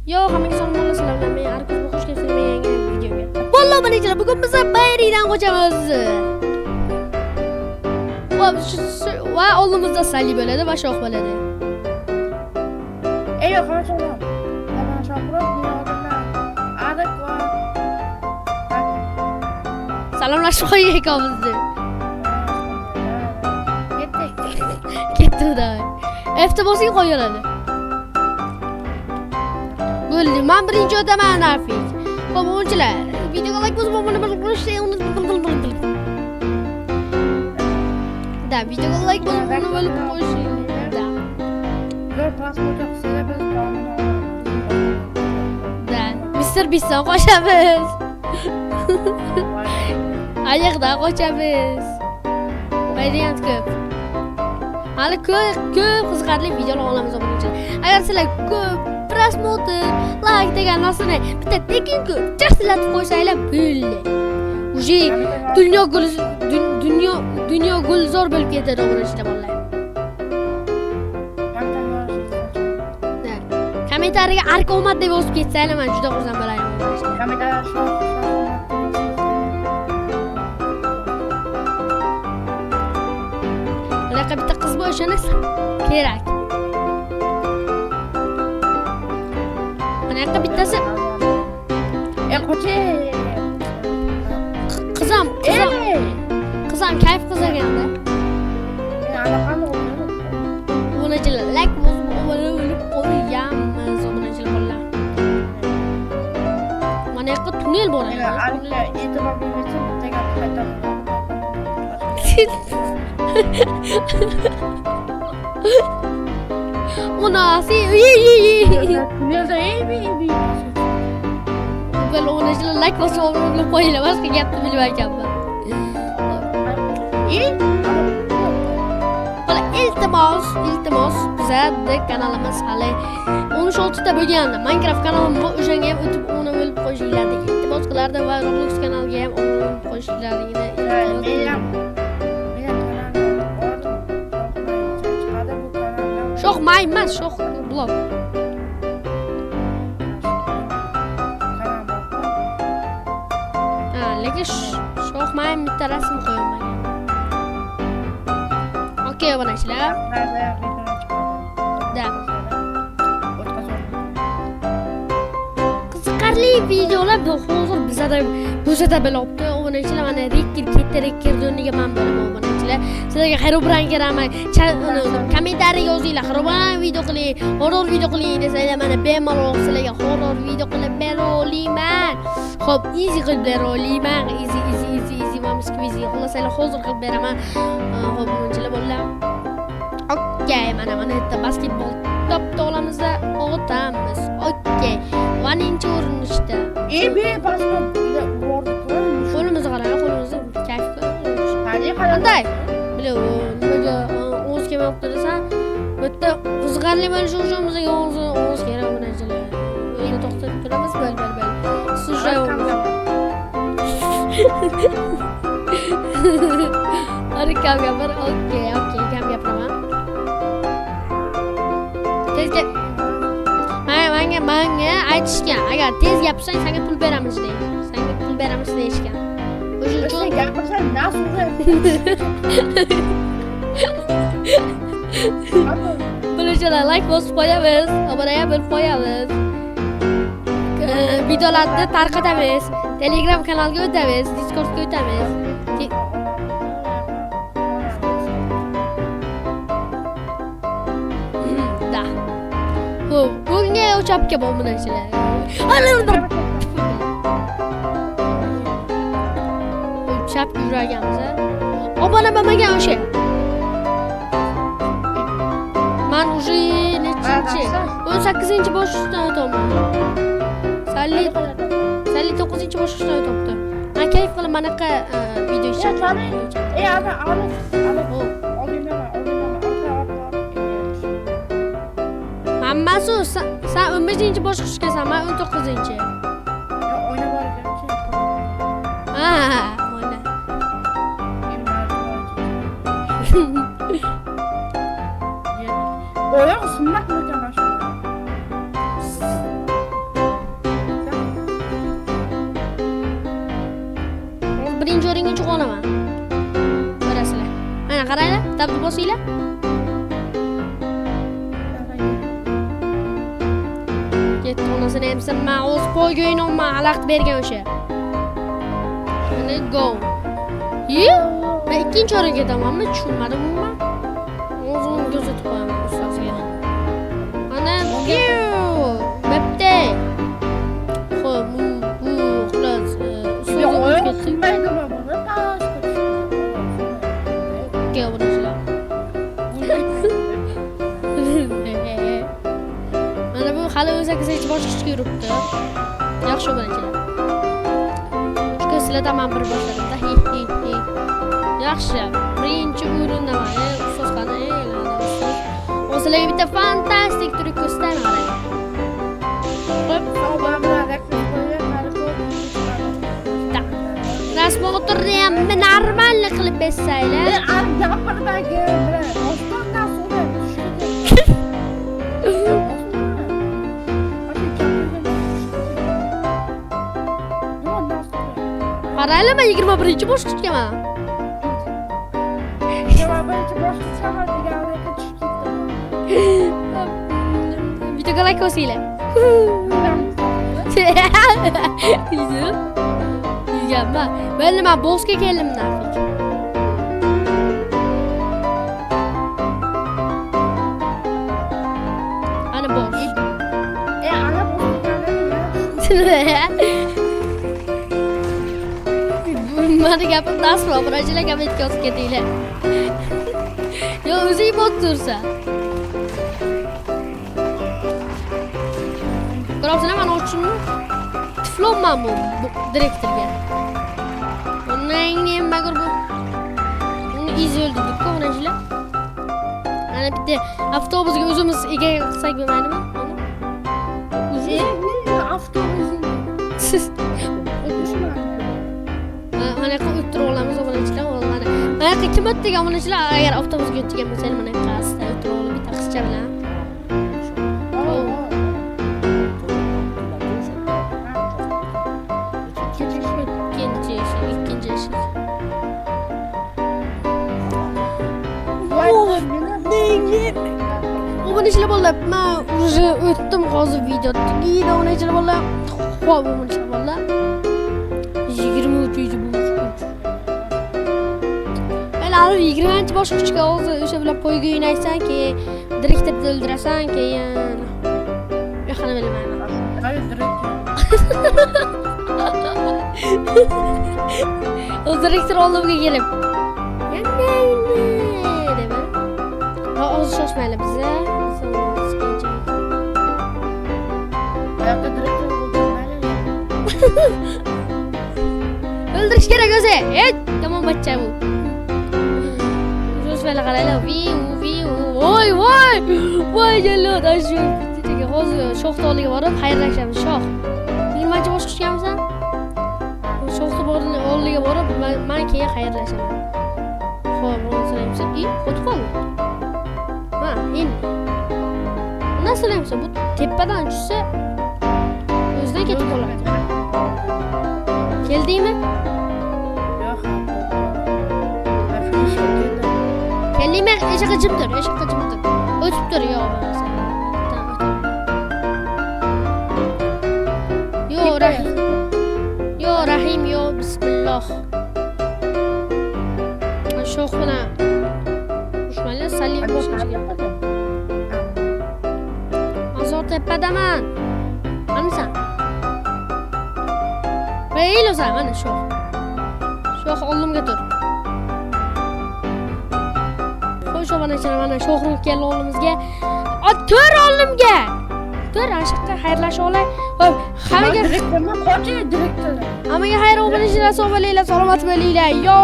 Yo, hammaga salom sizlar bilan men Arkus, xush kelibsizlar men yangi videoga. Vallo birinchilar, bugun biz Bayridan qochamiz. Va oldimizda Sali bo'ladi va Shoh bo'ladi. Ey, qancha Hemen Shohruh, men oldimdan Arik va Salomlashib qo'ying ikkovimizni. Ketdik. Ketdi davay. F'da bosing qo'yiladi. Bo'ldi, men birinchi o'taman Rafik. Xo'p, o'yinchilar, videoga like bosib, obuna bo'lib qo'yishni Da, videoga like bosib, obuna bo'lib qo'yishni. Da. Zo'r transportga qilsanglar biz davomini olamiz. Da. Mr. Beastdan qochamiz. Ayiqdan qochamiz. Variant ko'p. Hali ko'p ko'p qiziqarli videolar olamiz obunachilar. Agar sizlar ko'p просмотр, like degan narsani bitta tekin ko'p chaqsillatib qo'ysanglar bo'ldi. Уже dunyo gul dunyo dunyo gulzor bo'lib ketadi obunachilar bolalar. Da. Kommentariyaga arka omad deb yozib ketsanglar men juda xursand bo'lardim obunachilar. Kommentariy Shoh Bunaqa bitta qiz bo'lishini kerak. Bunaqa bittasi Qochi. Qizam, qizam, qizam kayf qiz ekanda. Men anaqani o'yladim. Obunachilar like bosib obuna bo'lib qo'yamiz obunachilar bolalar. Mana yoqqa tunnel bor Agar ekan. Arikka e'tibor bermasa bitta gap qaytaman. Onasi, Tunnelda ey bi bi. Böyle obunachilar like bosib obuna bo'lib qo'yinglar. Boshqa gapni bilmay ekanman. Ey. Bola iltimos, iltimos bizada kanalimiz hali 16 ta bo'lgandi. Minecraft kanalim bor, o'shanga ham o'tib obuna bo'lib qo'yishinglarni iltimos qilardim va Roblox kanaliga ham obuna bo'lib qo'yishlaringni iltimos Men ham men ham kanalda chiqadi bu kanalda. Shoh may emas, Shoh blog. Kanal bor. Ha, lekin Shoh may bitta rasm qo'yolmagan. Okey, obunachilar. Narda ham video chiqadi. Da. O'tkazib. Qiziqarli videolar bu hozir bizada bizada bo'libdi. Obunachilar mana Rikker ketdi, Rikker o'rniga men bo'laman obunachilar. Sizlarga Herobrine keraman. Kommentariyaga yozinglar, Herobrine video qiling, horror video qiling desanglar, mana bemalol sizlarga horror video qilib bera olaman. Xo'p, easy qilib bera olaman. Easy easy easy easy va squeezy. Xohlasanglar hozir qilib beraman. Xo'p, obunachilar bolalar. Okey, mana mana yerda basketbol to'pni olamizda otamiz. Okey. Vaninchi urinishda. Ey be, pastga bordi. Qo'limizni qarang, qo'limizni kayf Qani qara. Qanday? Bila, nimaga o'z kelmayapti desam, bu yerda qiziqarli bo'lishi uchun bizga o'z kerak obunachilar. O'yinni to'xtatib turamiz, bal bal bal. Sujay Ari kam gapir. Okey, okey, kam gapiraman. Tez gap. Manga aytishgan, agar tez gapirsang senga pul beramiz deyishgan. Senga pul beramiz deyishgan. O'sha uchun Sen gapirsang nasıl Bunachilar like bosib qo'yamiz, obuna ham bo'lib qo'yamiz. Videolarni tarqatamiz, Telegram kanaliga o'tamiz, Discordga o'tamiz. Da. Xo'p, bunga chapga obunachilar. Chapga yuraganmiz. Obuna bo'lmagan o'sha. Men уже nechinchi? 18-bosqichdan o'tyapman. Salli 9-bosqichdan o'tyapti. Men kayf qilib manaqa video ishladim. Ey, ana, ana, ana. Oldindan, oldindan, orqa, orqa. Hammasi sen 15-bosqichgasan, men 19-chi. Yo, oyna bor ekan. Ha, oyna. Oyoq sinmaqmi ekan mana shu? Birinchi o'ringa chiqa olaman. Ko'rasizlar. Mana qaranglar, tabni bosinglar. Ketdi onasini emsin, men o'z poyga o'ynayman, xalaqit bergan o'sha. Mana go. Ye, men ikkinchi o'ringa ketamanmi? Tushunmadim umuman. O'zim ko'rsatib qo'yaman ustozga. Mana bo'pti. Xo'p, bu xullas, Yo'q, ustozga oyoq ketdi. sinmaydimi buni? Pastga tushdi. Obunachilar. Mana bu hali 18 bosqichga yuribdi. Yaxshi obunachilar. Shukur sizlardan men bir boshladim-da. Hi hi hi. Yaxshi. Birinchi o'rindaman. Ustoz qani? Lana ustoz. O sizlarga bitta fantastik trik ko'rsataman qarang. Xo'p, rasmotrni ham нормально qilib bersanglar. Gapirmagin, ostondan so'rab tushdi. Qaranglar, men 21-bosqichgaman. 21 bosqichgaman deganlarga tushib ketdim. Videoga like bosinglar. Yuzganman. Bo'ldi, men bossga keldim nafik. Ana boss. Ana boss deganlar. Mani gapim dastlab, obunachilar kommentga yozib ketinglar. Yo, o'zing bot tursa. Ko'rapsizlar, mana ochimni tiflonman bu direktorga. Undan keyin magar bu uni iz o'ldirdik-ku, obunachilar. Mana bitta avtobusga o'zimiz ega qilsak bo'lmaydimi? Uni. O'zimiz Avtobusing. Siz O'tishmadi. Mana yoqqa o'tirib olamiz obunachilar. Mana mana yoqqa kim o'tdi obunachilar? Agar avtobusga o'tgan bo'lsangiz, mana yoqqa asta o'tirib olib bitta qizcha bilan. Ikkinchi eshik, ikkinchi eshik. Obunachilar bo'ldi. Men уже o'tdim hozir video tugaydi obunachilar bo'ldi. Xo'p, obunachilar bo'ldi. 23 bosqich. Mana 20 bosqichga hozir o'sha bilan poyga o'ynaysan, keyin direktorni o'ldirasan, keyin yo'qini bilmayman. O direktor oldimga kelib deb. Ha, hozir shoshmayli biza. O'ldirish kerak o'zi. Ey, yomon bachcha bu. Shoshmayli qaranglar. Viu, viu. Voy, voy. Voy jallo, shu hozir shoxni oldiga borib xayrlashamiz. Shox. 20 bosqichgamisan? Shoxni oldiga borib, men keyin xayrlashaman. Xo'p, buni i, o'tib qoldi. Ha, endi. Undan so'raymiz, bu tepadan tushsa o'zidan ketib qoladi. Keldingmi? Yo'q. Keldingmi? Eshikqa jim tur, eshikqa jim tur. O'tib tur, yo'q bo'lmasa. Yo Rahim. Yo Rahim, yo bismillah. Shox bilan urushmanglar, salim bosqichga. Azor tepadaman. Qanisan? Beyl o'zan, mana shox. Shox oldimga tur. Xo'sh, obunachilar, mana shoxruh keldi oldimizga. Tur oldimga. Tur, ana shu yoqqa xayrlasha olay. Xo'p, hammaga Direktormi? Qoching direktor. Hammaga xayr obunachilar, sog' bo'linglar, salomat bo'linglar. Yo!